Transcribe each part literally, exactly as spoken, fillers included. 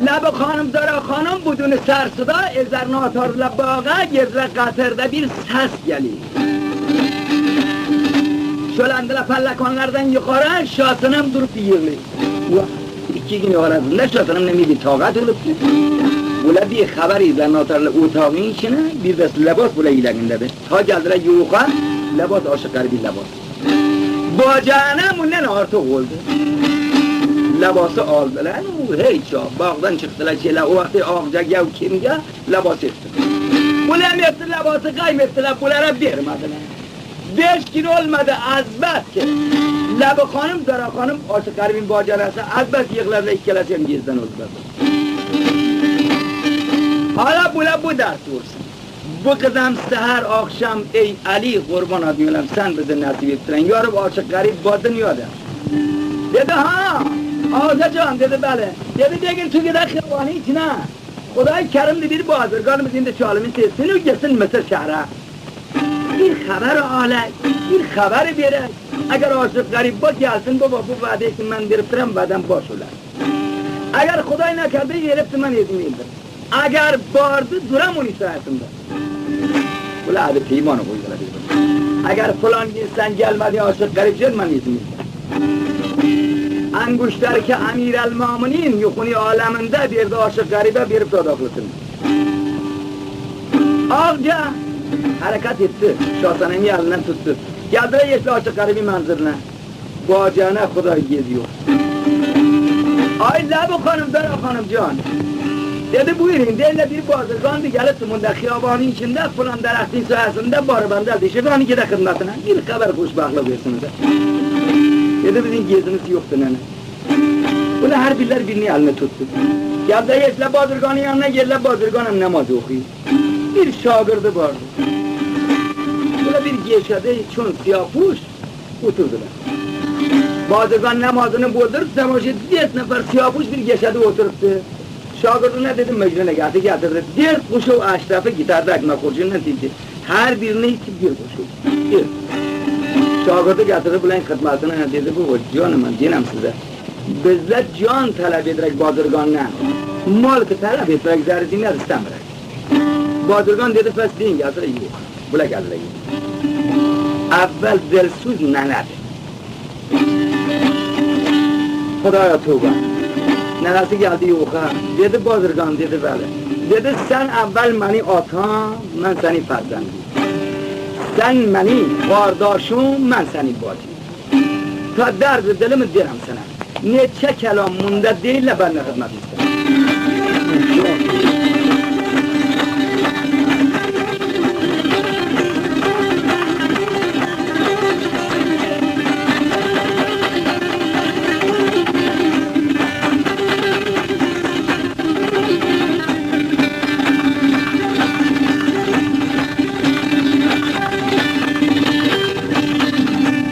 لبِ خانیم دارا خانیم بودون سر صدا، ازر ناتارلا باغا، گئدله قطرده بیر سس گلی. شولندیلا پلکانلاردان یوخاری، شاسانم دوروب ییغلی. واه، ایکی گون یوخاری آزیندا شاسانم نمی‌بی طاقت اولوبدو. بولا بیر خبر ایزر ناتارلا اوتاغین ایچینه، بیر دسته لباس بولا ایلگینده‌دی. تا گلدیلر یوخا، لباس عاشیق غریبی لباس. باجانه موندان آرتیق اولدو. لباسی آلدیلار، او هئچ چا، باغدان چیخدیلار کی ائله او وقتی آغجا گو کیمی گو لباس ائتدی. بولار ائتدی لباسی قایم ائتدیلر، بولارا وئرمه‌دیلر. بئش گون اولمادی، از بس کی لبِ خانیم دارا خانیم عاشیق غریبین باجانه‌سی، از بس ییغلادیلار، ایکی کلاسی هم گئجدن اولدو. حالا بولا بو درس وورسون. بو قیزم سحر آخشام، ای علی، قوربان اولام، سن بیزه نصیب ائتدیرن. یا رب، عاشیق غریب با دونیادا. دئدی: ها، آغجا جان. دئدی: بلی. دئدی: بیگین تو گئدک خیابانین ایچینه. خدای کریمدی، بیر بازرگانیمیز ایندی چالیمی سئچسین و گئتسین مصر شهره. بیر خبر آلک، بیر خبر وئرک. اگر عاشیق غریب با گلسین، بابا، بو وعده‌یی کی من وئریبدیرم، وعده‌م باش اولا. اگر خدای نکرده، ائلیبدی من ائزیم ائلدیم. اگر باردی، دورام اونون سایه‌سینده. بولا هادی پیمانی قویدولار بیر-بیرینه. اگر فلان گون سن گلمه‌دین، عاشیق غریب جان، من ائزیم ائلدیم. انگشتری کی امیرالمؤمنین یوخونی عالمینده وئردی عاشیق غریبه، وئریب داداقلیسینی. آغجا حرکت ائتدی، شاسانمی الیندن توتدو. گلدیلر یئتیشدیلر عاشیق غریبین منزلینه. باجانه خدای گئدی یوخ. آی لبِ خانیم دارا خانیم جان. دئدی: بویورون، دئییرلر بیر بازرگاندی گلیب توموندا خیابانین ایچینده فلان درختین سایه‌سینده باربندی آلدی، شیمی گئده خدمتینه. بیر خبر خوشبختلیق وئرسین بیزه. دئدی: بیزیم گئجیمیز یوخدور ننه. بولار هر بیرلر بیرینین الینی توتدو. گلدیلر یئتیشدیلر بازرگانین یانینا، گئدیرلر بازرگانم نماز اوخویور. بیر شاگیردی واردی. بولار بیر گئشه‌ده چون سیاپوش اوتوردولار. بازرگان نمازینی بولدوروب، جماعت دئرد نفر سیاپوش بیر گئشه‌ده اوتوروبدو. شاگیردینه دئدی: مجنون گتیر، گتیردی. دئرد قوشو اشرفی گیتاردی، اکمک خورجوندان تیکدی. هر بیرینی ایچی بیر قوشو. دئرد. شاگیردی گتیردی بولارین خدمتینه، دئدی: بابا، جان من، دئییرم سیزه، بیزلر جان طلب ائدیرک بازرگاندان، مال کی طلب ائتمک ضرورتی نه‌دیر، ایسته‌میرک. بازرگان دئدی: پس دئیین گلسینلر یوخ. بولار گلدیلر یوخ. اول دلسوز ننه‌دیر. خدایا توبه. ننه‌سی گلدی یوخا. دئدی: بازرگان. دئدی: بلی. دئدی: سن اول منی آتان، من سنی فرزندیم. سن منی قارداشیم، من سنی باجیم. تا درد دلیمی دئییرم سنه. نئچه کلام مونده دئییللر، بنده خدمت ایسته‌ییرم.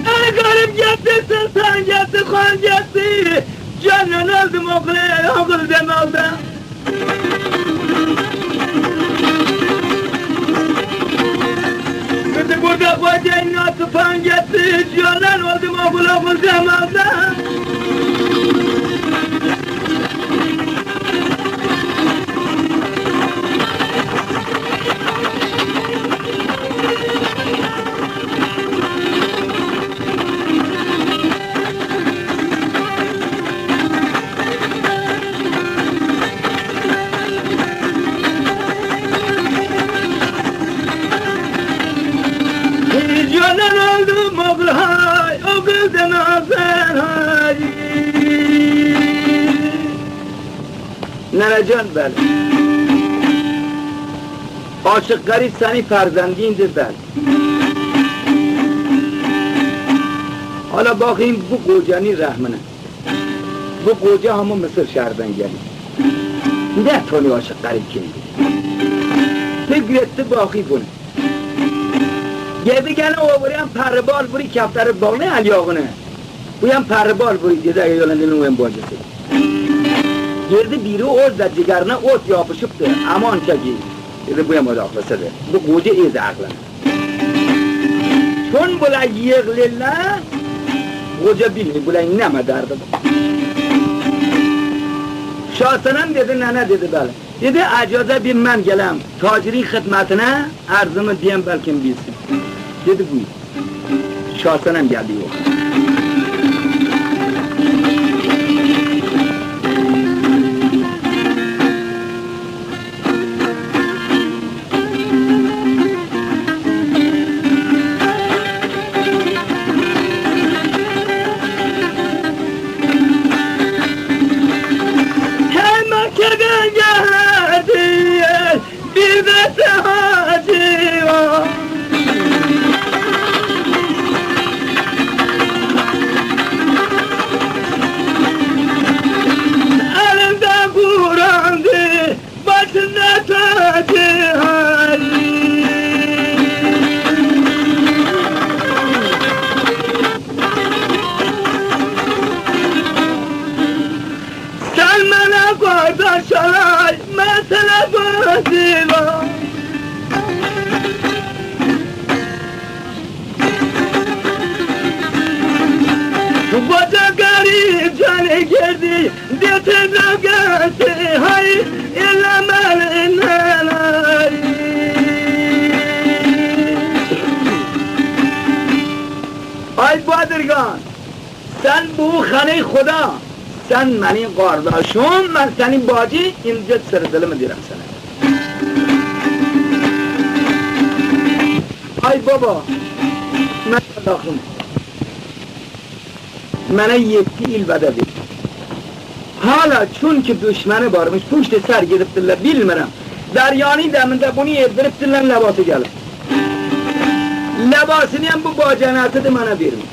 ای غریب گئتدی، سلطان گئتدی، خان گئتدی. جاننان اولدوم اوغول، اوغول دئمه اولدوم. بیزی بورادا قويدى ناتوفان گئتدى، جاننان اولدوم اوغول، اوغول دئمه اولدوم. جاننان اولدوم اوغول، های، اوغول دئمه اولدوم، های. ننه‌جان، بلی. عاشیق غریب سنی فرزندیندی، بلی. حالا باخین بو قوجانی رحمینه. بو قوجا هامین مصر شهردن گلی. نتانی عاشیق غریب کیمدی؟ بیر گئتدی باخی بونا. گئدی گله او بوری هم پر بال بوری، کفتری باغلی ال یاغینی. بو هم پر بال بوری، دئدی اگر یولان دئنه او هم باجیسی. گئدی بیری اوز دا جیگرینه اوت یاپیشیبدی، امان چکی. دئدی بو هم اود آخلاسیدی. بو قوجا ایز آخلانیر. چون بولا ییغلیللار، قوجا بیلمیر بولا نمه دردی. Şasanam dedi, nene dedi, bəli. Dedi, icazə bir, mən gələm tacirə xidmətinə, ərzimi diyəm, bəlkəm bilsin. Dedi, buyur. Şasanam gəldi yox. Məkədən gəldi bir dəstə hacı var. Əlində Qurandı, başında tacı hacı. Sən mənə qardaş olay, məsələ bacı var. Qoca qərib canı girdi, desin rəğəti, hay, eləməli nəlay. Ay Badırğan, sən bu xanəy Xuda, sən mənim qardaşım, mən sənin bacı, incə sırı-dılımı deyirəm sənə. Ay baba, mən qardaşım. Mənə yetti il vədə verdi. Hala çünki duşməni varmış, puştə sər gedibdirlər, bilmirəm. Dəryanın dəmində bunu evdiribdirlər, ləbası gəlib. Ləbasınıyam bu bacı anasıdır, mənə vermiş.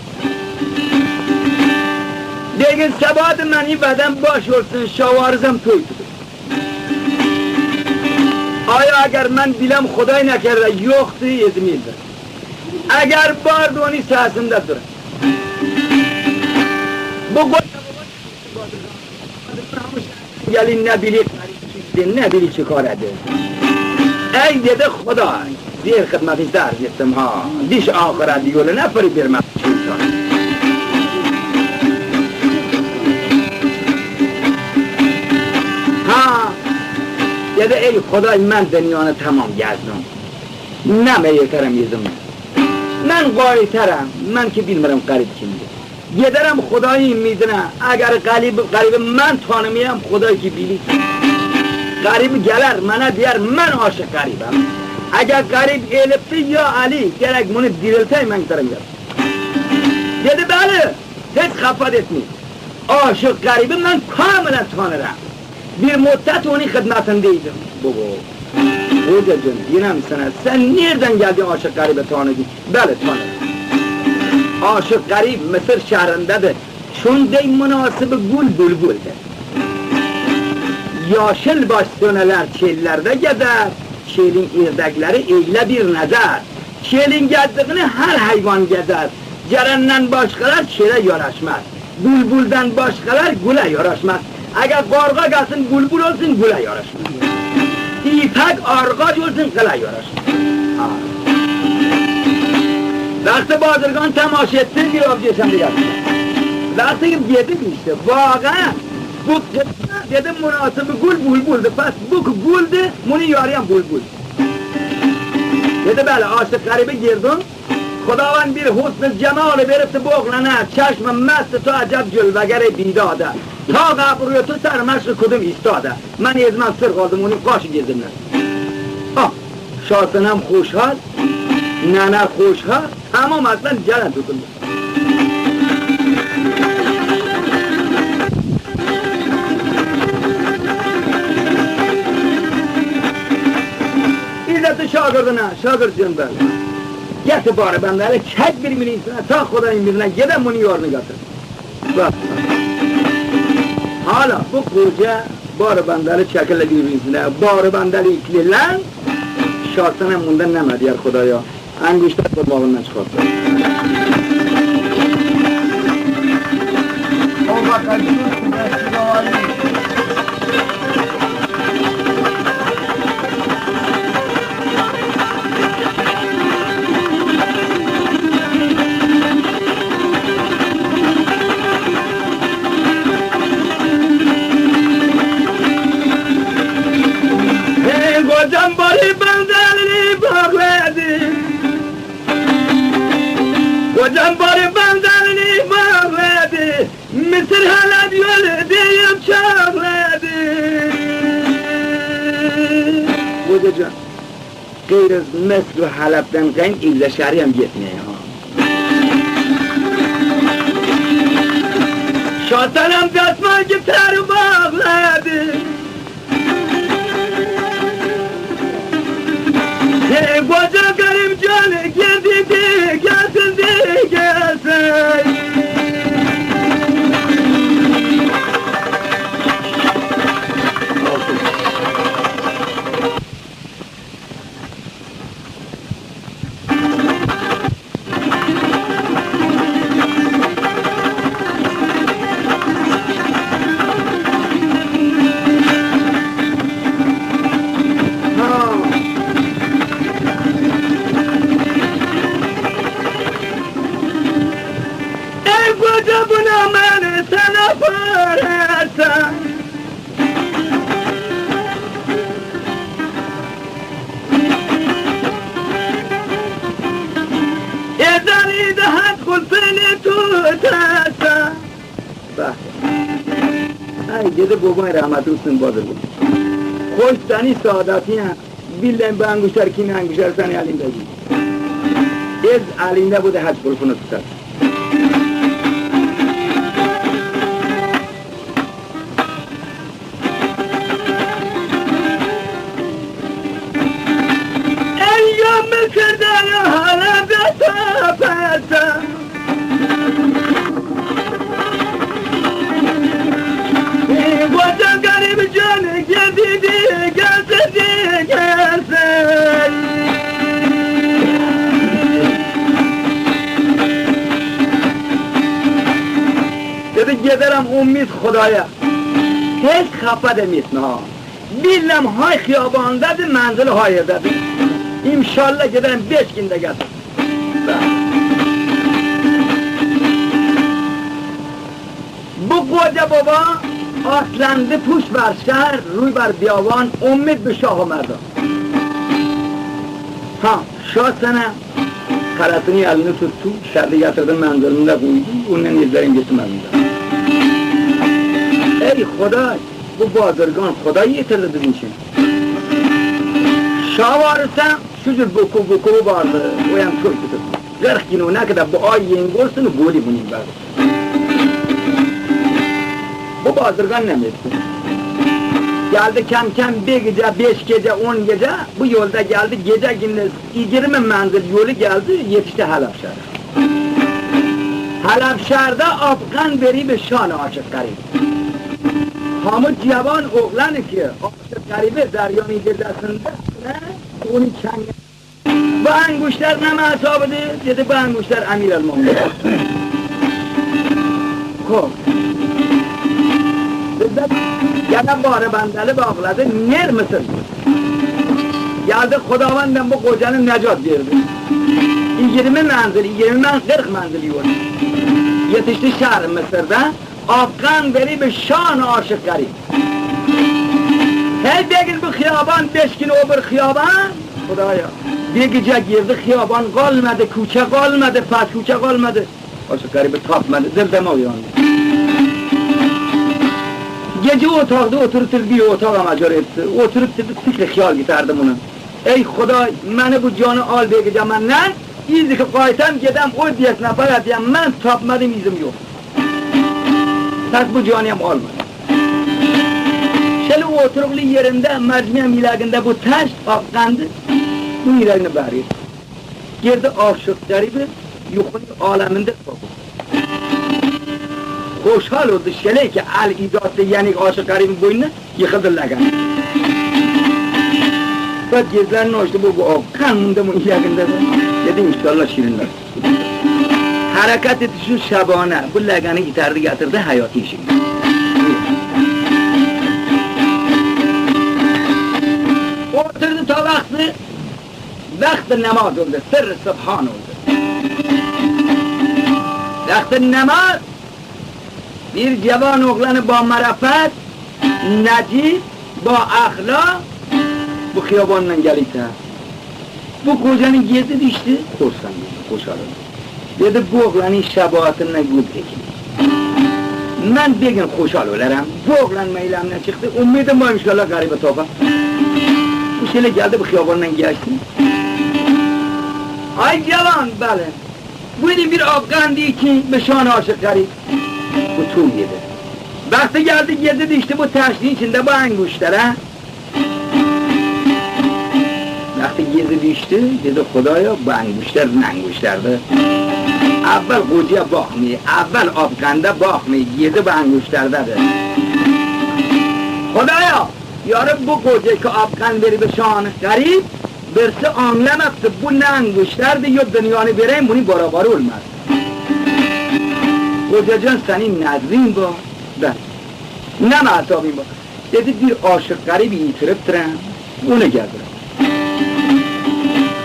Deyir, səbahdı mənim vədəm baş olsun, şavarızam toy tutur. Ay, əgər mən biləm, Xuday nəkərdə, yoxdur, ezim eldə. Əgər vardı, onu səsində durım. Bu qoca baba gəlin nə bilir, nə bilir çıkardı. Ey, dedi, Xuday, bir xidməti sizə arz etdim ha. Diş axırədə yolu nə pırı vermək üçün. Ha, dedi, ey Xuday, mən dünyanı tamam gəzdim. Nəmə yetərəm özümə. Mən qaytarım, mən ki bilmirəm qərib kimdir. Gedərəm Xudayın ümidinə, əgər qərib, qəribi mən tanımayam, Xuday ki bilir. Qərib gələr, mənə deyər, mən aşıq qəribəm. Əgər qərib elibdi, ya Əli, gərək bunu diriltəy, mən gedərəm ya. Dedi, bəli, heç xəfət etməyin. Aşıq qəribi mən kamilən tanıyıram. Bir müddət onun xidmətindəydim. Baba, qoca can, deyirəm sənə, sən nədən gəldin aşıq qəribi tanıdın? Bəli, tanıyıram. Aşıq qərib Misir şəhrindədir. Şundəy münasibi qul bülbüldür. Yaşıl baş sönələr çöllərdə gəzər, çölün irdəkləri eylə bir nəzər. Çölün gəzdigini hər heyvan gəzər. Cərəndən başqalar çölə yaraşmaz. Bülbüldən başqalar qulə yaraşmaz. Əgər qarğa gəlsin, bülbül olsun, qulə yaraşmaz. İpək ağac olsun, qulə yaraşmaz. Ha. Vəxti Bazırğan tamaşa etdi, bir avcı sen de yaptı. Vəxti ki dedi işte, bağa, bu dedi, münasibi qul bülbüldür. Bəs bu ki quldür, bunu yarayan bülbül. Dedi, bəli, aşıq qəribi girdim. Xudavənd bir husn-i cəmal veribdi bu oğlana, çəşm-i məst tu əcəb cülvəgər-i bidad. Taq əbruy tu sərməşq kudum istad. Mən ezməm sır qaldım onun qaşı-gözündən. Ah, Şasanəm xoşhal, nənə xoşhal, tamam əslən cələn tutuldu. İzzəti şagirdinə, şagird cənbəli. Gətir barı bəndəli, çək bir milin içinə, ta Xudayın ümidinə, gedə mıni yarını qatır. Bax. Hala bu qoca barı bəndəli çəkirlə bir milin içinə, barı bəndəli iklilən, Şasanəm bundan nəmə deyər Xudaya. Ənguştə barmağından çıxarttı. Can, gayr-ı Mısır ve Halebden gayrı İbza şehri hem yetmey ha. Şatanım destma gitar bağladı. Hey, koca garip can, geldi de gelsin de gelsin. Ey koca, buna men sana para etsem. Ezeli de Hac Kulfeni tutarsa. Bak. Ay, gede boban rahmet olsun, Badırgan. Hoş seni saadetine. Billen bu anguştar kimin anguştar, seni elinde bu. Ez elinde bu da Hac Kulfeni tutar. Eyyam Mısır'da ya hala da tapasa. Koca garip can, geldi de gelsin de gelsin. Dedi, gederem umid Xudaya. Hiç xafa demesin ha. Bilem hay xiyabandadır, menzil hay yerdedir. İnşallah gederem beş günde gelir. Bu koca baba atlandı puş bar şehr, ruy bar biyaban, umid bi şah-ı merdan. Ha, şah sene karasını elini tuttu, şerri yatırdı, menzilinde koydu, ondan izlerin geçmedi. Ey Xuday, bu Badırgan Xuday yetirdi bizim için. Şah var ise şu cür buku buku vardı, o yan çok kötü. Kırk gün ona kadar bu ay yengosunu goli bunun vardı. Bu Badırgan ne etti? Geldi kem kem bir gece, beş gece, on gece, bu yolda geldi, gece gündüz yigirmi menzil yolu geldi, yetişti Halep şehre. Halep şehirde Afgan beri bir şan Aşık Garip. Hamı civan oğlan ki, Aşık Garip'i deryanın gecesinde, onun çengi Bu anguştar ne masabıdır? Dedi, bu anguştar Emir el-Muminin. Ko. Bizde gene barı bandali bağladı, ner misin? Geldi Xudavanddan bu kocanı necat verdi. Yigirmi menzil, yigirmi men-, kırk menzil yol. Yetişti şehri Mısır'da. Afgan beri bir şan Aşık Garip. Hey bir gün bu xiyaban, beş gün o bir xiyaban. Xudaya. Bir gece girdi xiyaban, kalmadı, kuçe kalmadı, pas kuçe kalmadı. Aşık Garip'i tapmadı, dırdama uyandı. Gece otaqda oturıp bir otaq amacar etti. Oturıp bir fikri xiyal gitardı bunu. Ey Xuday, meni bu canı al bir gece menden, İndi ki qaytam gedem o beş nefere deyem, men tapmadım, izim yoq. Pes bu caniyem almadım. Şeli oturuqlı yerinde, mercimeğin milagında bu taş atqandı, bu yüregini beri. Girdi Aşık Garip'i yuqarı aleminde tapıp. Xoşal oldu şeli ki el idatlı, yani Aşık Garip'in boynuna. Yıkıldı lagan. Fakat gözlerini açtı, bu, bu o kan mında mı yakında da. Dedi, inşallah şirinler. Hareket etti şu şabana, bu laganı itardı, yatırdı hayatı için. Oturdı, tavaqtı, vaqtı namaz oldu, sırrı subhan oldu. Vaqtı namaz, Bir cavan oğlanı ba marifet, necip, ba ahlak, bu xiyabandan gelip de. Bu kocanı gezdi, düştü, korsan dedi, koşalım. Dedi, bu oğlanın şebaatından gül tekin. Men bir gün xoşal olaram, bu oğlan meylemden çıktı, ümidim var inşallah Garip'i tapa. شله گلده به خیاباننان گشتی. آی جوان، بله. بویدین بیر آب قندی کی به شان عاشق غریب. بو توم یئده. وقتی گلدی گئده دیشتی بو تشتین ایچینده بو انگوشتره. وقتی گئده دیشتی، دئدی: «خدایا، بو انگوشتر نه انگوشتردی؟» اول قوجایا باخمیر، اول آب قنده باخمیر، گئده بو انگوشترده‌دیر. خدایا، یارب بو قوجا کی آب قند وئری به شان غریب، بیرسی آنلاماپتی بو نه انگوشتردی، یو دونیانی وئره‌ییم بونون برابری اولماز. قوجا جان، سنین نذرین وار، بلی. نه مذهبین وار؟ دئدی: بیر عاشق غریب ایتیریبدیرم، اونو گتیرم.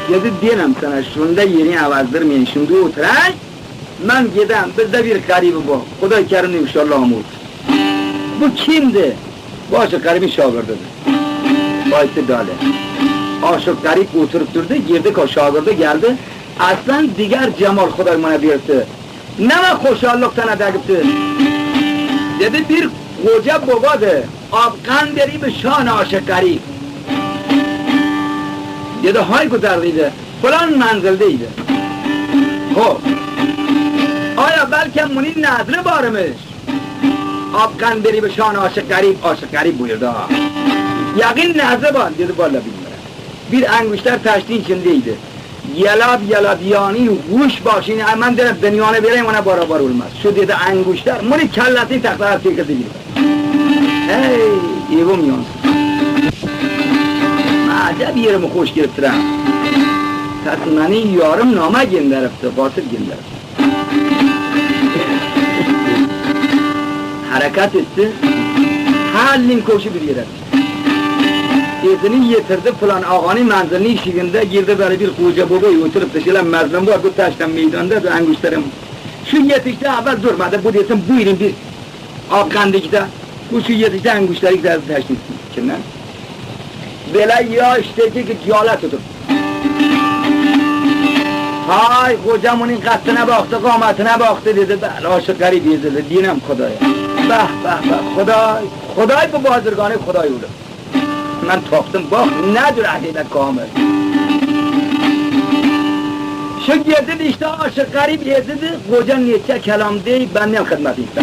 دئدی: دئنم سنه، شوندا یئرین عوضدیرمین، شوندا اوتورای، من گئدم، بیزده بیر غریب وار، خدای کریم، انشاءالله آمود. بو کیمدیر؟ بو عاشق غریبین شاگردیدیر. وایستی دالی. عاشق غریب اوتوروب دوردو، گیردی کی شاگردی گلدی. اصلاً دیگر جمال خدای مانا وئردی. نمنه خوشحاللیق سنه دگیبدی؟ دئدی: بیر قوجا بوبادی، آب قند وئری به شان عاشق غریب. دئدی: های گذرده‌یدی، فلان منزلده‌یدی. خب. آیا بلکه مونین نذری وارمیش؟ آب قند وئری به شان عاشق غریب، عاشق غریب بویوردو. یقین نذری وار؟ دئدی: والله بیلمیرم. بیر انگوشتر تشتین ایچینده‌یدی. یلاب یلاب یانی، هوش باشین، ای من دئرم دونیانی وئره‌ییم، اونا برابر اولماز. شو دئدی انگوشتر، مونین کله‌سین تخته‌یه تکه تکه. هی، ایوم یانسیز. من عجب یئریمی خوش گرفتیرم. پس منی یاریم نامه گؤندریبدی، قاصد گؤندریبدی. حرکت ائتدی. هر لینکوشی بیر یئره. ایزینی یئتیردی فلان آقانین منزلینین ایشیگینده، گیردی بلی بیر قوجا بوبا اوتوروبدو، شله مظلوم وار، بو تشتن میداندا دا انگوشتریم. شو یئتیشدی، اول دورمادی، بو دئسین بویورون بیر آب قندی ایکده. بو شو یئتیشدی، انگوشتری ایکده تشتین ایچیندن. بئله یاش تئکی کی جاله توتوب. های قوجا مونین قدینه باخدی، قامتینه باخدی، دئدی: بلی، عاشق غریب ایزیدی، دئنم خدایا. به، به، به، خدای، خدای بو بازرگانی خدای اولوب. من تاپدیم، باخ، نه جور عقیده کامل. شو گئدی دیشتی عاشق غریب ایزیدی، قوجا نیچه کلام دئییب، بنده‌یم خدمتیزده.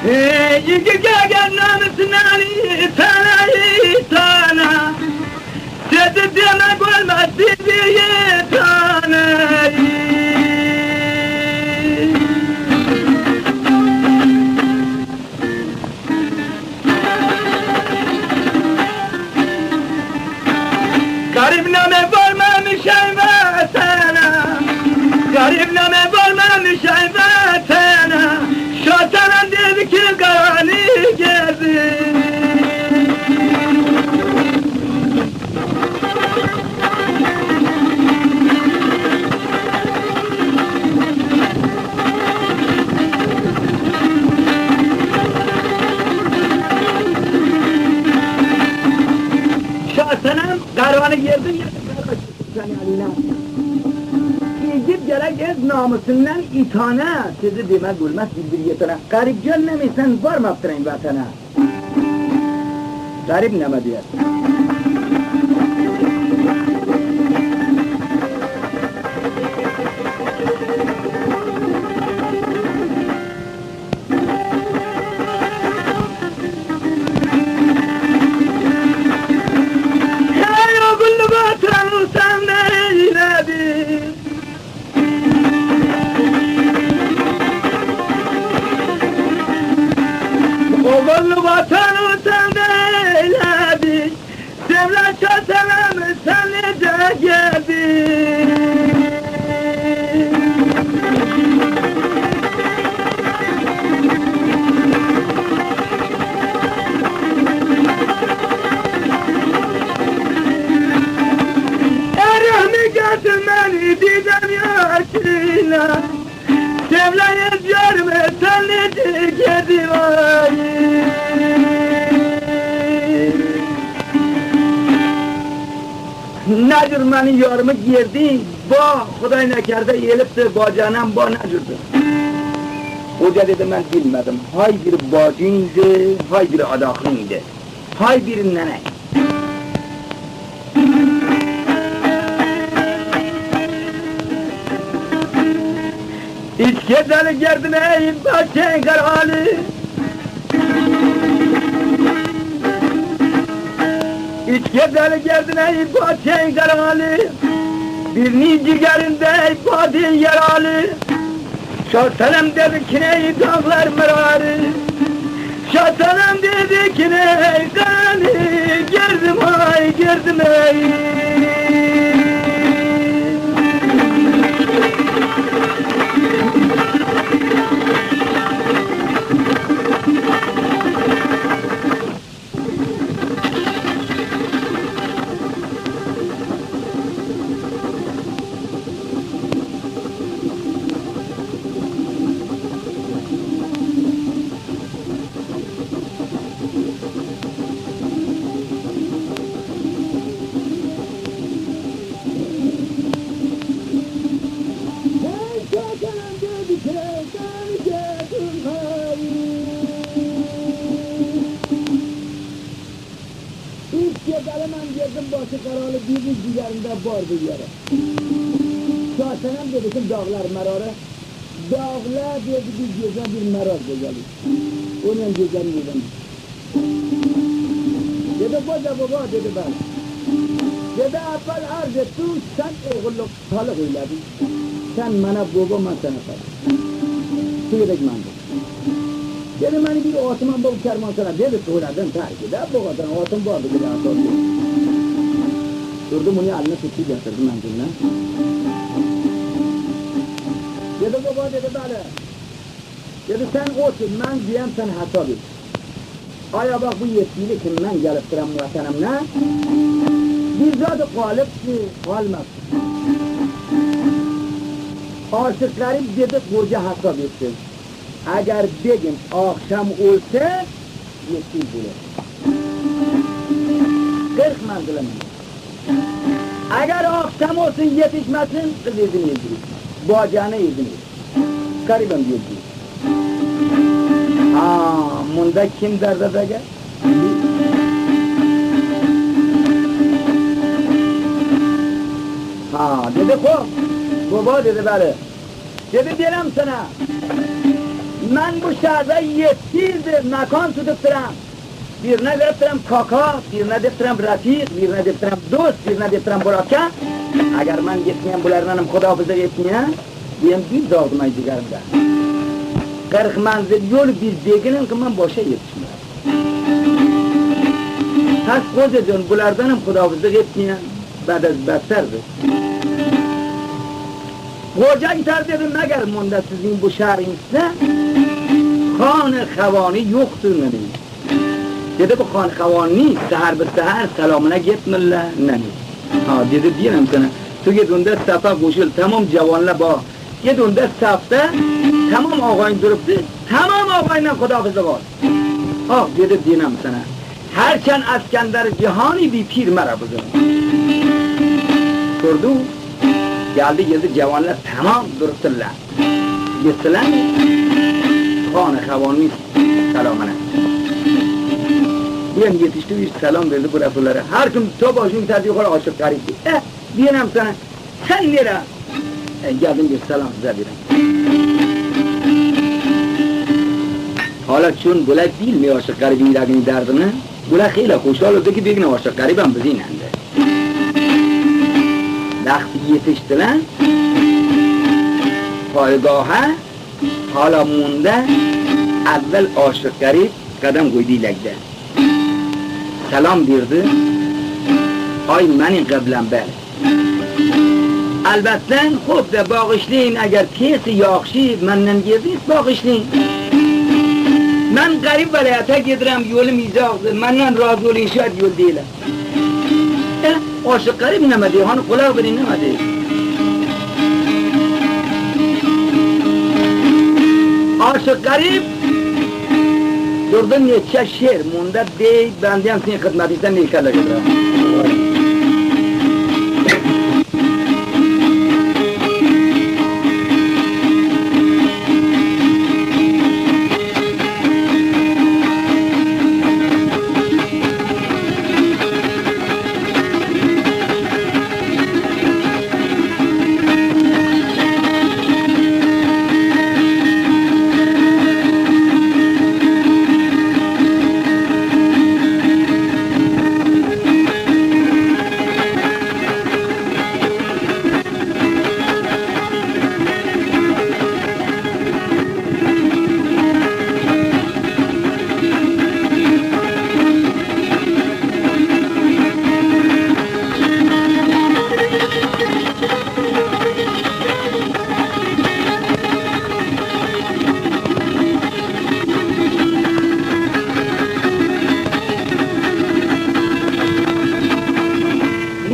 Hey, you can get nothing, Tana, Tana. Sizi demek olmaz, sizi yetaney. Garip name varmamış ay vatana, garip name varmamış ay vatana. Şatanam dedi ki, "Garani geldi." Şatanam garani geldi, geldi, garani. Sen eline. İgit gerek ez namusundan itana, sizi demek olmaz, bildir yetene. Garip gelmemişsen, varmaptırın vatana. Garip name diye. Hey, oğul vatan, sen neyledi? Oğul vatan, sen neyledi? Devlet Şah selamı sen nece geldi? دیدم یار چینا، شمله‌ی جرم تنی دیگه دیوایی. نجور منی یارمی گردی، با خدای نکرده یلپته، با جانم با نجورده. اوجا دئدی من بیلمه‌دیم. های بیر باجینده، های بیر آداخینده. Hay bir nene. İçke deli geldim ey bahçe karalı. İçke deli geldim ey bahçe karalı. Birni cigerinde ey badin yaralı. Şah Senem dedi ki ne dağlar mırarı. Şah Senem dedi ki ne kanı. Girdim ay girdim ey. İlk gezelim ben girdim başı karalı, bir ciğerinde vardı yere. Şah Senem dedi ki dağlar mırarı. Dağlar dedi bir gece bir mırar gözeli. Onun gözeli dedim. Dedi koca baba dedi ben. Dedi evvel arz et, sen oğulluk salık eyledin. Sen bana baba, ben sana salık. Suyuduk mandı. Dedi, meni bir atım bar, bu kervansara. Dedi, söyledim, terk ede, bu kadar atım vardı, bir daha sordu. Durdu, bunu eline tuttu, getirdi menziline. Dedi, baba, dedi, böyle. Dedi, sen otur, men deyem, sen hesap et. Aya bak, bu yetkilik ki men gelip turam vatanımda. Bir zat kalıp ki kalmaz. Aşık Garip dedi, koca hesap etti. Eger bugün akşam olsa, yetkilik bulur. Kırk manzılım. Eger akşam olsun, yetişmesin, kız izin edecek. Bacana izin edecek. Garibim diyor ki. Ha, bunda kim derde dege? Ha, dedi ko, baba dedi, böyle. Dedi, deyem sana, men bu şehrde yedi mekan tutup turam. Birine dep turam kaka, birine dep turam rafiq, birine dep turam dost, birine dep turam buraka. Eger men gitmeyem, bularnanım hudahafizlik etmeyem, deyem, bir zaldım ay cigerimde. Kırk manzil yol bir deginen ki men başa yetişmeyem. Pes koz ediyorum, bulardanım hudahafizlik etmeyem, bedel beterdir. Koca itar dedi, meger bunda sizin bu şehrinizde hanı havani yoktur ne bileyim. Dedi, bu hanı havani seher bir seher selamına gitmelle ne bileyim. Ha, dedi, deyem sana. Tu git bunda safa koşul, tamam cavanla ba. Git bunda safta, tamam ağayın duruptu, tamam ağayınla hudahafizlik ol. Ah, dedi, deyem sana. Herçan Eskender cihani bir pir mera buzun. Sordu. Geldi, geldi, cavanlar tamam duruptırlar. Gittiler. Hanı havani selamına. Deyem yetişti, bir selam verdi bu lafları. Her kim to başını terdi yukarı Aşık Garip. Eh, deyem sana. Sen nere? E, geldim bir selam size verem. Hala çün bula bilmey Aşık Garibin yüregini derdini. Bula hıyla hoşal oldu ki bir gün Aşık Garibem bizimnendi. Vakti yetiştiler. Paygaha hala bunda evvel Aşık Garip kadem koydu ilekde. Selam verdi. Ay menin kıblem bel. Elbette, hop da bağışlayın, eger pesi yahşı, menden gizli bağışlayın. Men Garip velayete giderem, yolum izakdır, menden razı olun, şayad yol deyilem. E, Aşık Garip nemedi, hanı kulak verin nemedi. عاشق غریب، دردو نیچه شعر مونده دی، بنده هم سین خدمتیشان نیکا لگه.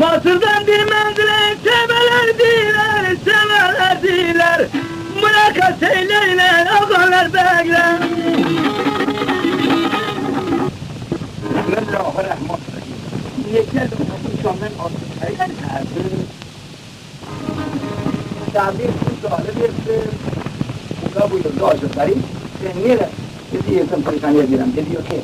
مصردن بیر منزله، چمنلر دیلر، چمنلر دیلر، ملاقات ائیله‌یلر آقالار، بگلر. بسم الله الرحمن الرحیم. نیچه لومه شامدن آتیش خریدن کرده. شامدن بو سؤالی وئرده. مولا بویورده: عاشق غریب، سن نئره بیزی یئرسن تویخانه‌یه بیرم؟ دئدی: یوخ کی.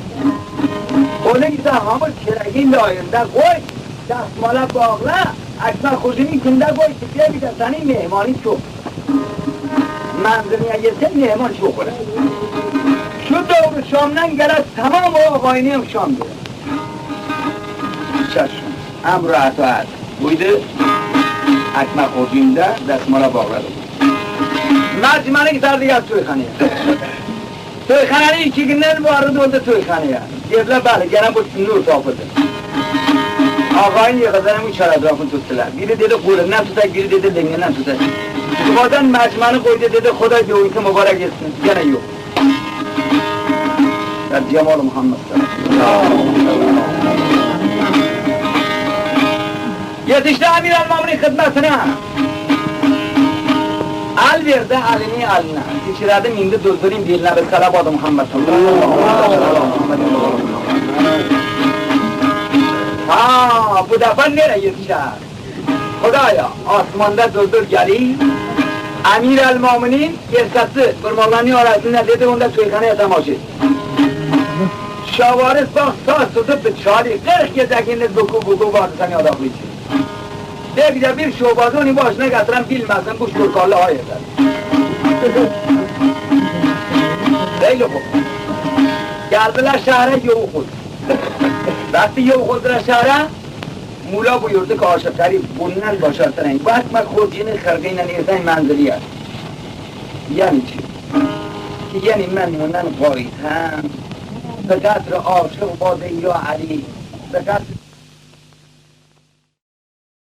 اونه کی سن هامور چراغین داییندا قوی، دسمالا باغلا، اکمه خوجینی گینده قوی کی بیا بیده سنی مهمانی چوخ. منزلیه یئرسن مهمان چوخ اولا. شو دوغرو شامدن گله، تمام او آقایونی هم شام گئره. چشم. امر اطاعت. بویدو اکمه خوجینده، دسمالا باغلادی. مجمعانی گئتردی تویخانه‌یه. تویخانه‌نی ایکی گوندن وارد اولدو تویخانه‌یه. گئدیلر، بلی، گئنه بو نور تاپیلدی. آقایون یئییلدیلار، بو چار اطرافین توتدولار. بیری دئدی قولوندان توتاق، بیری دئدی لنگیندن توتاق. دوغادان مجمعانی قویدو، دئدی: خدای دوغروسو مبارک ائتسین. گئنه یوخ. در جمال محمد صلی الله علیه و سلم. یئتیشدی امیرالمؤمنین خدمتینه. ال وئردی الینی الینه. تیکره‌دی میندی دولدولین بیلینه، به صلوات محمد صلی الله علیه و سلم. ها، بو دفعه نئره یئتیشر؟ خدایا، آسماندا دولدول گلی، امیرالمؤمنین ائرساسی بورماقلارینی آراسیندا، دئدی: اوندا تویخانه‌یه تماشا ائت. شاواری ساغ ساز توتوب به چالی، قیرخ گئجه گیندیز بوکو بوکو واردی سنی آداقلی ایچی. دئدی بیر شوبازی اونی باشینا گتیرم، بیلمه‌سین بو شورکارلی هاییردی. خیلی خوب. گلدیلر شهره، یوخ اولدو. وقتی یوخ اولدولار شهره، مولا بویوردو کی عاشق غریب، بوندان باشارسان، بو اکمه خوجینی خرقه‌یله ائرسن منزلیه. یعنی چی؟ کی یعنی من بوندان قاییتام، به قدر عاشق بادین یا علی، به قدر